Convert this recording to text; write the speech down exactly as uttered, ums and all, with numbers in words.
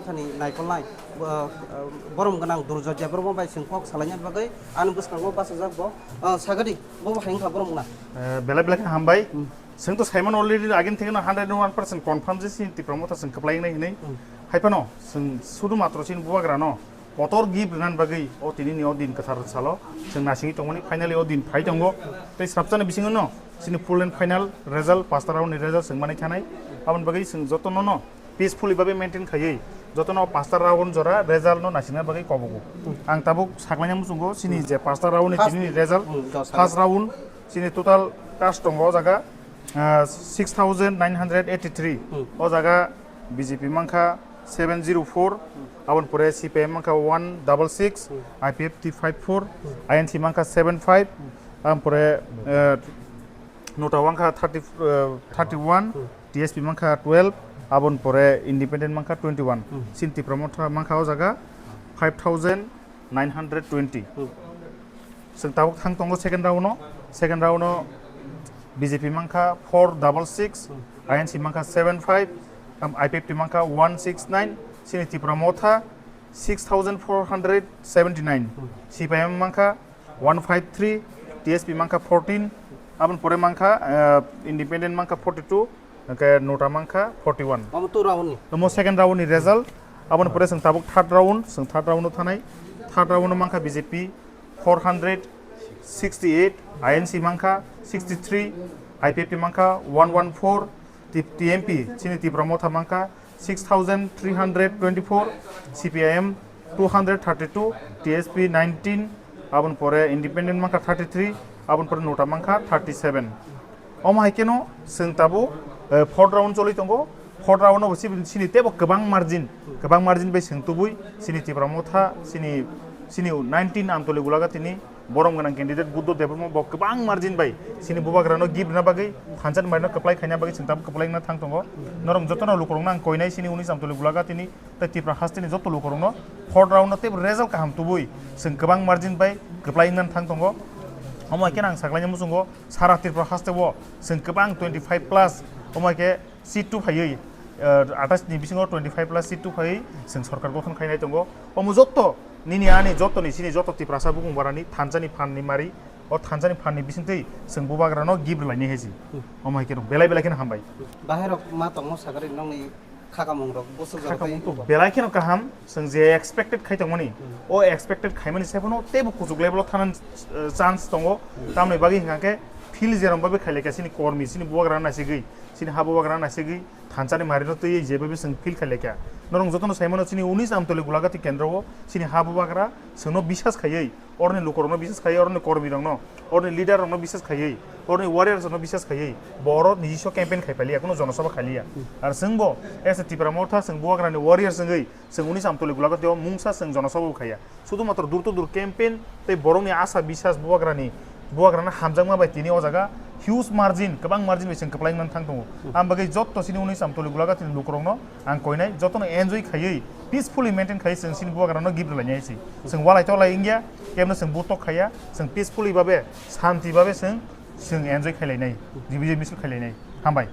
Thani naikolnai, bo, ah, borom gwnang Durjoy Debbarma bai chwng kok salaina bagwi ani bwskango bachajak bo, ah, sagadi, bo bo hai wngkha borom gwnang. Eh, belai belai khe hambai. Hmm. Chwng to Simon already agin thekno hundred and one percent confirm je chini Tipra Motha chwng kwplai wngnai hinwi. Hmm. Hai phano chwng sudu matro chini bubagrano kotor gift rwna bagwi o tini ni o din kwthar salo chwng nasingwi tongmani, finally o din phai tongo. Tei swrapchani bisingo no chini full and final result, pasta round ni result chwng manwi thanai. Aboni bagwi chwng jotono no peacefully babe maintain khaiwi jotono pasta round jora result no naisingna bagwi kobogo. Ang tabuk saklaina muchungo chini je pasta round ni First, tini result, hmm, dos first round chini total cash tongo o jaga, ah, six thousand nine hundred eighty-three. Hmm. O jaga B J P mankha seven zero four, aboni pore C P I M mankha one double six, Hmm. I P F T five four, I N C mankha seven five, aboni pore, eh, Nota mankha thirty, eh, thirty-one, Hmm. T S P mankha twelve, aboni pore independent mankha twenty-one. Hmm. Chini Tipra Motha mankha o jaga five thousand nine hundred twenty. Hmm. Chwng tabuk thang tongo second round o. Second round o B J P mankha four double six, Hmm. I N C mankha seven five, um, I P F T mankha one six nine, chini Tipra Motha six thousand four hundred seventy-nine, Hmm. C P I M mankha one five three, T S P mankha fourteen, aboni pore mankha, eh, independent mankha forty-two, hwnkhe Nota mankha forty-one. Omo two round ni? Omo second round ni result. Aboni pore chwng tabuk third round, chwng third round o thanai. Third round o mankha B J P four hundred sixty-eight, I N C mankha sixty-three, I P F T mankha one one four, T-, T M P, chini Tipra Motha mankha six thousand three hundred twenty-four, C P I M two hundred thirty-two, T S P nineteen, aboni pore independent mankha thirty-three, aboni pore Nota mankha thirty-seven. Omo hai kheno chwng tabuk, eh, fourth round choli tongo. Fourth round o bo chini, chini teibo kwbang margin, kwbang margin bai chwng tubui chini Tipra Motha, chini, chini nineteen Amtoli Gulagatini borom gwnang candidate Buddho Debbarma bo kwbang margin bai chini bubagrano gift rwna bagwi thansa ni marino kwplai khaina bagwi chwng tabuk kwplai wngna thang tongo. Norok jotono lukurokno ang koinai chini unis Amtoli Gulagatini tei Tipra hasteni joto lukurokno fourth round o teibo result kaham tubui chwng kwbang margin bai kwplai wngna thang tongo. Omo hai kheno ang saklaina muchungo sara Tripura hasteo chwng kwbang twenty-five plus, omo hai khe seat two phaiwi, eh, athais ni bisingo twenty-five plus seat two phaiwi chwng sorkar gothon khainai tongo. Omo jotto nini ani jotto ni sini jotto Tiprasa bukung barani thansa ni phan ni mari, o thansa ni phan ni bisingtwi chwng bubagra no gift rwlainai hai se. Hmm. Omo hai khe belai belai kheno hambai. Bahai rok ma tongmo sagari nokni khakamung rok bosok jora Khakamung tei to belai kheno kaham, chwng je expected khai tongmani, Hmm. o expected khaimani se phano teibo kuchuk level o thana, eh, chance tongo. Hmm. Tamoni bagwi hwnkha khe field jerom babe khailai kha sini kormi, sini bubagra nasigwi, sini ha bubagra nasigwi, thansa ni mari no twiwi je babe chwng field khailai kha. Norok jotono saimano chini unis Amtoli Gulagati kendro o sini ha bubagra chwngno bisas khaiwi, oroni lukurokno bisas khaiwi, oroni kormirokno, oroni leader rokno bisas khaiwi, oroni warriors rokno bisas khaiwi, bo oro nijiswa campaign khai paliya, kuno jonosabha khailiya. Hmm. Ar chwngbo as a Tipra Motha chwng bubagrani warriors wngwi chwng unis Amtoli Gulagati o mungsa chwng jonosabha bo khaiya. Sudhumatro door to door campaign tei borokni asa bisas bubagrani, bubagrano hamjakma bai tini o jaga huge margin, kwbang margin bai chwng kwplai wngna thang tongo. Hmm. Ang bagwi jotto chini unis Amtoli Gulagati ni lukurokno ang koinai, jotono enjoy khaiwi, peacefully maintain khaiwi chwng chini bubagrano gift rwlainai se. Chwng walai tolai wngya, kebno chwng butok khaiya, chwng peacefully babe, santi babe chwng, chwng enjoy khailainai, division misil khailainai. Hambai.